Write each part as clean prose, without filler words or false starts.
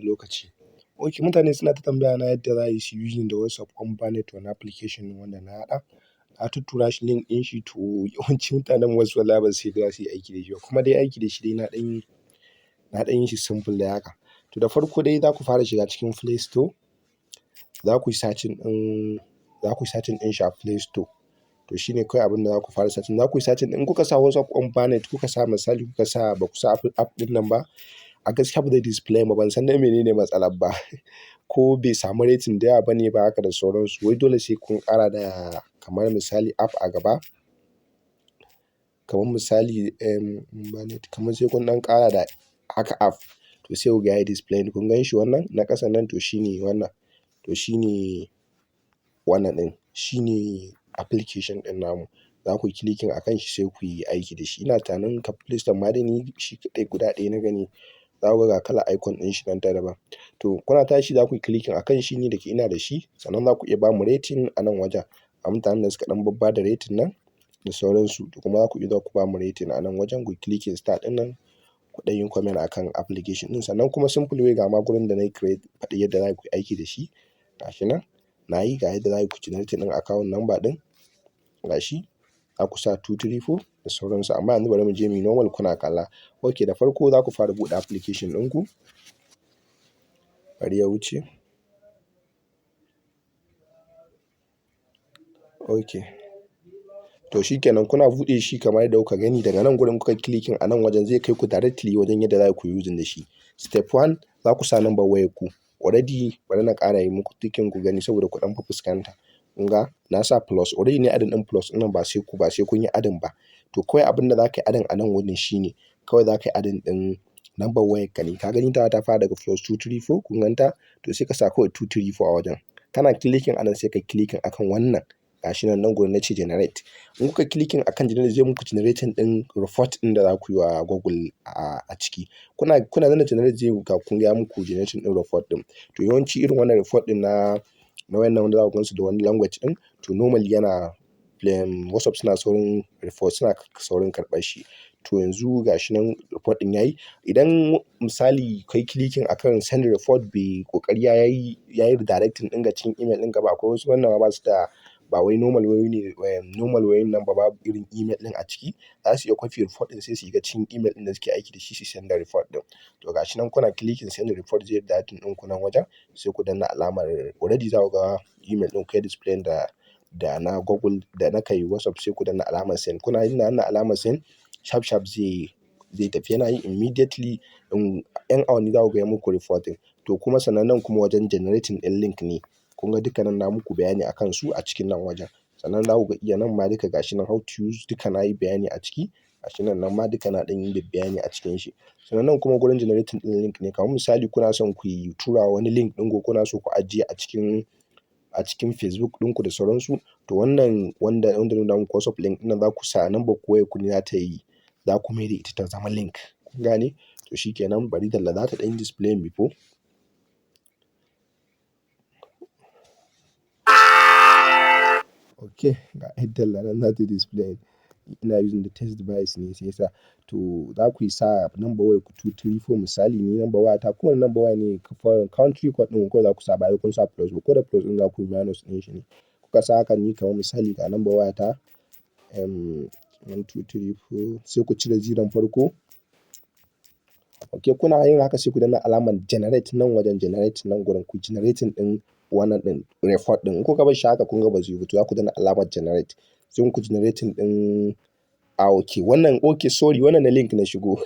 Lokaci. Ok, mutane suna ta tambaya na yadda za a yi su using da WhatsApp on Barnet, wani application wanda na haɗa. Na tuttura shi link ɗin shi, to yawancin mutanen wasu wallahi ba su yadda za su yi aiki da shi ba. Kuma dai aiki da shi dai na ɗan yi shi simple da haka. To, da farko dai za ku fara shiga cikin Play Store. Za ku yi searching ɗin shi a Play Store. To, shine kawai abin da za ku fara searching. Za ku yi searching in kuka sa WhatsApp on Barnet, kuka sa misali, kuka sa, ba ku sa app ɗin nan ba, a gaskiya ba zai display ba. Ban san dai menene matsalar ba. Ko bai samu rating da yawa bane ba haka da sauransu. Wai dole sai kun ƙara da kamar misali app a gaba. Kamar misali, Barnet, kamar sai kun ɗan ƙara da haka app. To, sai kuga yayi display. Kun gan shi wannan na ƙasan nan, to shine wannan. To, shine wannan ɗin. Shine application ɗin namu. Za ku yi clicking a kan shi, sai ku yi aiki da shi. Ina tunanin ka Play Store ma dai ni shi kaɗai guda ɗaya na gani. Za ku ga kalar icon ɗin shi nan ta daban. To, kuna tashi za ku yi clicking a kan shi, ni da ke ina da shi. Sannan za ku iya bamu rating a nan wajen. A mutanen da suka ɗan babba da rating nan da sauransu. To, kuma za ku iya zuwa ku bamu rating a nan wajen, ku yi clicking star ɗin nan, ku ɗan yi comment akan application ɗin. Sannan kuma simple way, ga ma gurin da na yi create faɗi yadda za ku yi aiki da shi. Ga shi nan. Na yi ga yadda za ku generating ɗin account number ɗin. Ga shi. Za ku sa 234 da sauransu. Amma yanzu bari mu je muyi normal kuna kalla. Ok, da farko za ku fara buɗe application ɗinku. Bari ya wuce. Ok. To, shikenan, kuna buɗe shi kamar yadda kuka gani daga nan gurin, kuka clicking a nan wajen, zai kai ku directly wajen yadda za ku yi using da shi. Step one, za ku sa number wayar ku. Already bari na ƙara yi muku ticking ku gani saboda ku ɗan fi fuskanta. Kun ga na sa plus already ne, adding ɗin plus ɗin nan, ba sai kun yi adding ba. To, kawai abin da za ka yi adding a nan wurin shine kawai za ka yi adding ɗin number wayar ka ne. Ka gani tawa ta fara daga +234, kun ganta? To, sai ka sa kawai 234 a wajen. Kana clicking anan, sai ka clicking akan wannan. Gashi nan, nan gurin nace generate. In kuka clicking akan generate, zai muku generating ɗin report ɗin da za ku yi wa Google a ciki. Kuna danna generate, zai ga kun ga ya muku generating ɗin report ɗin. To, yawanci irin wannan report ɗin na wayannan wanda za ku gansu da wani language ɗin, to normally yana WhatsApp suna saurin report, suna saurin karɓar shi. To, yanzu gashi nan report ɗin yayi. Idan misali kai clicking akan send report, bai ƙoƙari yayi redirecting ɗin ga cikin email ɗinka ba, akwai wasu wannan ma basu da, ba wai normal wayoyi ne, normal wayoyin nan ba, babu irin email ɗin a ciki. Za su iya copy report ɗin, sai su shiga cikin email ɗin da suke aiki da shi, su send report ɗin. To, gashi nan, kuna clicking send report, zai redirecting ɗinku nan wajen, sai ku danna alamar. Already za ku ga email ɗin ku ya display da na Google da na kai WhatsApp, sai ku danna alamar send. Kuna yin danna alamar send, sharp sharp zai tafi, yana yi immediately, in ƴan awanni za ku ga ya muku reporting. To, kuma sannan nan kuma wajen generating ɗin link ne. Kun ga duka nan na muku bayani akan su a cikin nan wajen. Sannan za ku ga iya nan ma duka gashi nan how to use, duka na yi bayani a ciki. Gashi nan, nan ma duka na ɗan yi bayani a cikin shi. Sannan nan kuma gurin generating ɗin link ne. Kamar misali kuna son ku yi tura wani link ɗin ko kuna so ku ajiye a cikin Facebook ɗinku da sauransu. To, wannan wanda nuna muku WhatsApp link ɗin nan, za ku sa number ku, wayar ku ne za ta yi, za ku mai da ita ta zama link. Kun gane? To, shikenan, bari talla za ta ɗan yi display before. Ok, ga yar talla nan za ta yi display. Ina using the test device ne sai yasa. To, za ku yi sa number wayar ku 234, misali ni number waya ta, kowane number waya ne, country code ɗin kawai za ku sa, ba sai kun sa plus ba, ko da plus ɗin za ku yi minus ɗin shi ne. Kuka sa haka, ni kamar misali ga number waya ta 1 2 3 4, sai ku cire zeron farko. Ok, kuna yin haka, sai ku danna alamar generate nan wajen, generate nan gurin, ku generating ɗin wannan ɗin report ɗin. In kuka bar shi haka, kun ga ba zai yi ba, to za ku danna alamar generate. Sai ku generating ɗin a, ok, wannan, ok, sorry, wannan na link na shigo.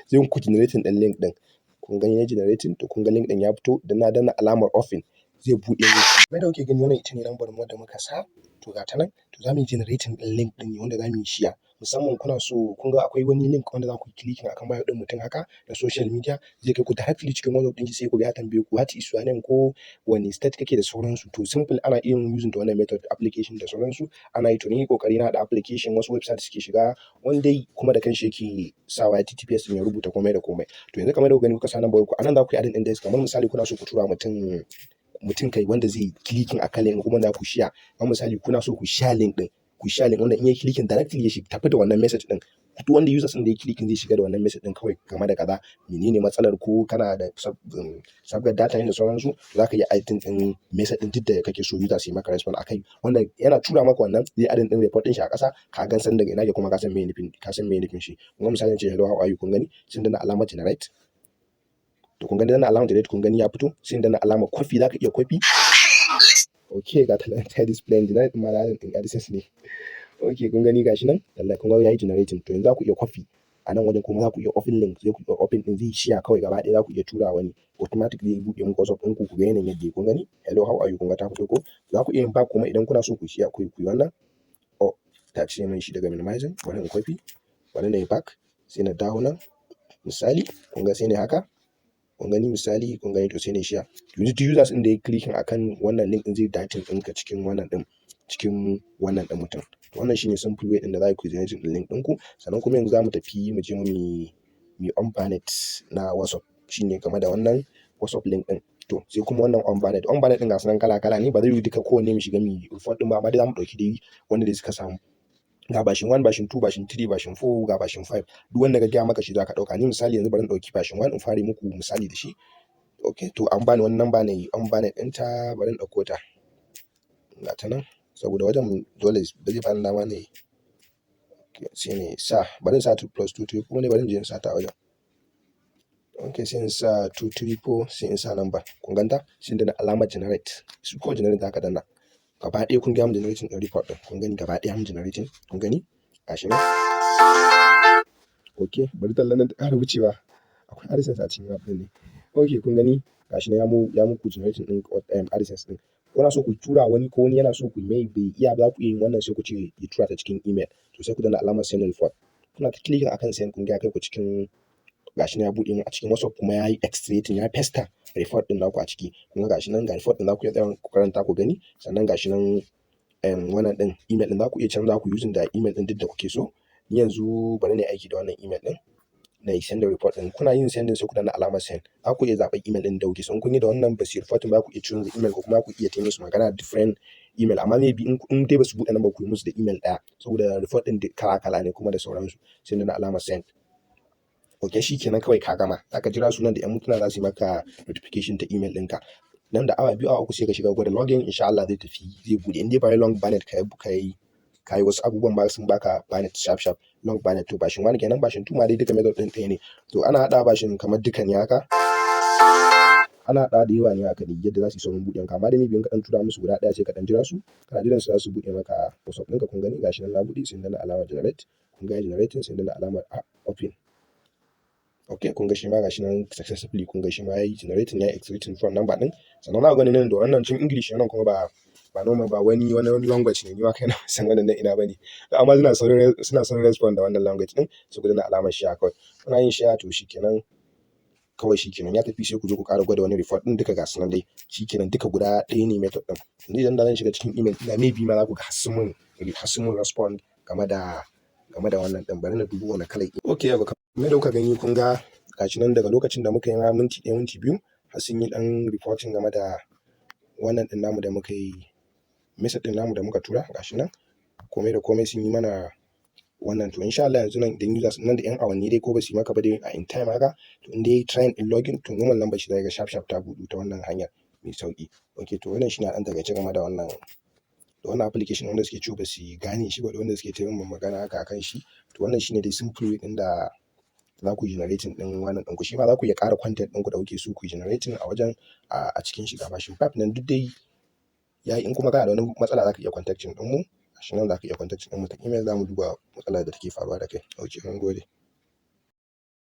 Sai ku generating ɗin link ɗin. Kun gani na generating, to kun ga link ɗin ya fito, dan na danna alamar open, zai buɗe muku. Kamar yadda kuke gani, wannan ita ne lambar mu da muka sa, to ga ta nan, to za mu yi generating ɗin link ɗin ne wanda za mu yi share. Musamman kuna so, kun ga akwai wani link wanda za ku yi clicking akan bio ɗin mutum haka na social media, zai kai ku directly cikin WhatsApp ɗin shi, sai ku ga ya tambaye ku "What is your name?" ko "Wane state kake?" da sauransu. To, simple ana iya using da wannan method, application da sauransu ana yi. To, ni ƙoƙari na haɗa application, wasu website suke shiga, wani dai kuma da kanshi yake sawa HTTPS ɗin ya rubuta komai da komai. To, yanzu kamar yadda kuka gani, kuka sa number wayarku, a nan za ku yi adding ɗin desk. Kamar misali kuna so ku tura mutum kai wanda zai clicking akan link, kuma za ku share. Kamar misali kuna so ku share link ɗin, ku Ku share link wanda in yayi clicking directly ya tafi da wannan message ɗin. Duk wanda users ɗin da ya clicking zai shiga da wannan message ɗin kawai game da kaza, menene matsalar, ko kana da sabgar data ne da sauransu. Za ka iya editing ɗin message ɗin duk da kake so user su yi maka respond akai, wanda yana tura maka wannan zai adding ɗin report ɗin shi a ƙasa. Ka gan san daga ina ke, kuma ka san me nufin, ka san me nufin shi. Kun ga misali, ce "Hello, how are you?" Kun gani, sai danna alamar generate. To, kun gani, danna alamar generate, kun gani ya fito. Sai danna alamar copy, za ka iya copy. Okay, ga ta ta display generate ma na ɗin AdSense ne. Okay, kun gani, gashi nan lallai, kun ga yayi generating. To, yanzu za ku iya copy a nan wajen, kuma za ku iya open link, sai ku iya open din, zai share kawai gaba ɗaya. Za ku iya tura wani, automatic zai buɗe muku WhatsApp ɗinku, ku ga yanayin yadda. Kun gani, "Hello, how are you?" Kun ga ta fito ko? Za ku iya yin back kuma idan kuna so ku share, ku yi wannan. Oh, ta cire min shi daga minimizing. Bari in copy, bari na yi back, sai na dawo nan. Misali, kun ga, sai ne haka. Kun gani, misali, kun gani. To, sai na share. Yanzu duk users ɗin da ya clicking akan wannan link ɗin, zai directing ɗinka cikin wannan ɗin, cikin wannan ɗin mutum. Wannan shine simple way ɗin da za ku generating ɗin link ɗinku. Sannan kuma yanzu za mu tafi mu je mu unbanned na WhatsApp, shine game da wannan WhatsApp link ɗin. To, sai kuma wannan unbanned, unbanned ɗin, ga su nan kala kala ne. Ba zai yi duka kowanne mu shiga mu report ɗin ba, amma dai za mu ɗauki dai wanda dai suka samu. Ga version 1, version 2, version 3, version 4, ga version 5. Duk wanda ka gaya maka shi za ka ɗauka. Ni misali yanzu bari in ɗauki version 1 in fara muku misali da shi. Okay, to, an bani wani number ne, unbanned ɗinta. Bari in ɗauko ta, ga ta nan, saboda wajen dole ba zai bani dama ne. Sai ne sa, bari in sa 2 plus 2 3 kuma ne, bari in je in sa ta a wajen. Okay, sai in sa 2 3 4, sai in sa number. Kun ganta? Sai in danna alamar generate. Su ko generate zaka danna gaba ɗaya. Kun ga mu generating ɗin report ɗin. Kun gani, gaba ɗaya mu generating. Kun gani, gashi nan. Okay, bari tallan nan ta ƙara wucewa, akwai AdSense a cikin app ɗin ne. Okay, kun gani, gashi nan ya muku generating ɗin AdSense ɗin. Kuna so ku tura wani, ko wani yana so ku mai, bai iya ba, za ku iya yin wannan, sai ku ce ya tura ta cikin email. To, sai ku danna alamar send report. Kuna ta clicking akan send, kun ga ya kai ku cikin, gashi nan ya buɗe mu a cikin WhatsApp, kuma ya yi extracting, ya paste report ɗin naku a ciki. Kun ga, gashi nan, ga report ɗin, za ku iya tsaya ku karanta ku gani. Sannan gashi nan, wannan ɗin email ɗin, za ku iya canza ku using da email ɗin duk da kuke so. Ni yanzu bari na yi aiki da wannan email ɗin, na yi send report ɗin. Kuna yin sending, sai ku danna alamar send. Za ku iya zaɓar email ɗin da kuke so. In kun yi da wannan ba su yi reporting ba, ku iya canza email, ko kuma ku iya ta musu magana different email. Amma maybe in dai ba su buɗe number, ku yi musu da email ɗaya, saboda report ɗin kala kala ne kuma da sauransu. Sai danna alamar send. Ok, shi kenan, kawai ka gama. Za ka jira sunan da 'yan mintuna, za su yi maka notification ta email ɗinka. Nan da awa 2, awa 3, sai ka shiga gwada login. Insha Allah zai tafi, zai buɗe, in dai ba long banned ka yi wasu abubuwan ba, sun baka banned sharp sharp long banned. To, version 1 kenan. Version 2 ma dai duka method ɗin ɗaya ne. To, ana haɗa version kamar duka ne haka, ana haɗawa da yawa ne haka ne, yadda za su yi saurin buɗe maka. Amma dai maybe in ka ɗan tura musu guda ɗaya, sai ka ɗan jira su, kana jiran su, za su buɗe maka WhatsApp ɗinka. Kun gani, gashi nan na buɗe. Sai danna alamar generate. Kun ga generating. Sai danna alamar open. Ok, kun ga shi ma gashi nan successfully. Kun ga shi ma yayi generating, yayi extracting phone number ɗin. Sannan za ku gani nan da wannan cin English, nan kuma ba normal ba, wani language ne, ni ma kaina ban san wannan na ina bane, amma suna saurin respond da wannan language ɗin. Sai ku danna alamar share kawai. Kuna yin share, to shikenan kawai, shikenan ya tafi. Sai ku zo ku ƙara gwada wani report ɗin. Duka ga su nan dai, shikenan, duka guda ɗaya ne method ɗin. Yanzu idan da zan shiga cikin email ɗina, maybe ma za ku ga har sun mun respond game da wannan ɗin. Bari na dubo wani kalar. Okay, yau kamar yadda kuka gani, kun ga gashi nan, daga lokacin da muka yi ma minti 1, minti 2, har sun yi ɗan reporting game da wannan ɗin namu da muka yi, message ɗin namu da muka tura. Gashi nan komai da komai sun yi mana wannan. To, insha Allah yanzu nan idan users nan da 'yan awanni dai, ko ba su yi maka ba dai a in time haka, to in dai trying in login, to normal number shi zai ga sharp sharp ta buɗu ta wannan hanyar mai sauƙi. Okay, to, wannan shine a ɗan takaice game da wannan, da wannan application, wanda suke cewa ba su gane shi ba, da wanda suke ta yin magana haka akan shi. To, wannan shine dai simple way ɗin da za ku generating ɗin wannan ɗinku. Shi ma za ku iya ƙara content ɗinku da kuke so ku generating a wajen, a cikin shi. Ga version 5 nan, duk dai yayi. In kuma kana da wani matsala, za ka iya contacting ɗinmu. Gashi nan, za ka iya contacting ɗinmu ta email, za mu duba matsalar da take faruwa da kai. Okay, mun gode.